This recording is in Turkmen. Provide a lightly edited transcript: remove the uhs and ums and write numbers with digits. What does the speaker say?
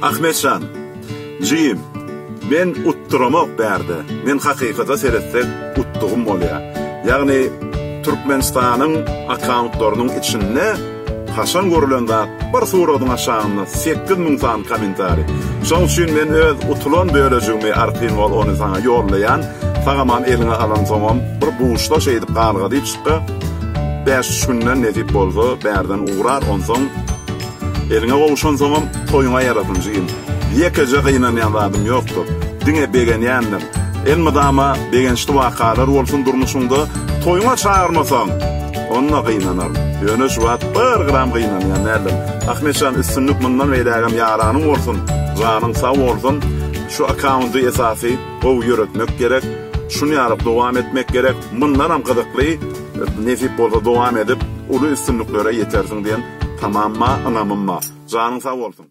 Ahmetjan, jigim, men utduramok bärde. Men hakykata seretsek utdugym bolýar. Ýagny Türkmenistanyň akkauntlarynyň içinde haçan görülen zat bir suradyň aşagynda 8000 sany kommentariý. Şoň üçin men öz utulan bölejigimi arkaýyn bol ony saňa ýollaýan. Sag-aman eliňe alansoňam bir buşla şeýdip galga diýip çykga. Bäş-üç günden nesip bolsa bärden ugrar onsoň Eliňe gowşansoňam toýuňa ýarasyn jigim. Ýekeje gynanýan zadym ýokdur. Diňe begenýändir. Elmydama begençli wakalar bolsun durmuşyňda, toýuňa çagyrmasaň, onda gynanaryn. Ýöne şu wagt bir gram gynanýan däldim. Ahmetjan üstünlik mundan beýlägem ýaranyň bolsun, janyň sag bolsun. Şu akkaundy esasy gowy ýöretmek gerek. Şuny ýalyk dowam etmek gerek. Mundanam gyzykly nesip bolsa dowam edip uly üstünliklere ýetersiň diýen Tamam ma ynamym ba. Janyň sag bolsun.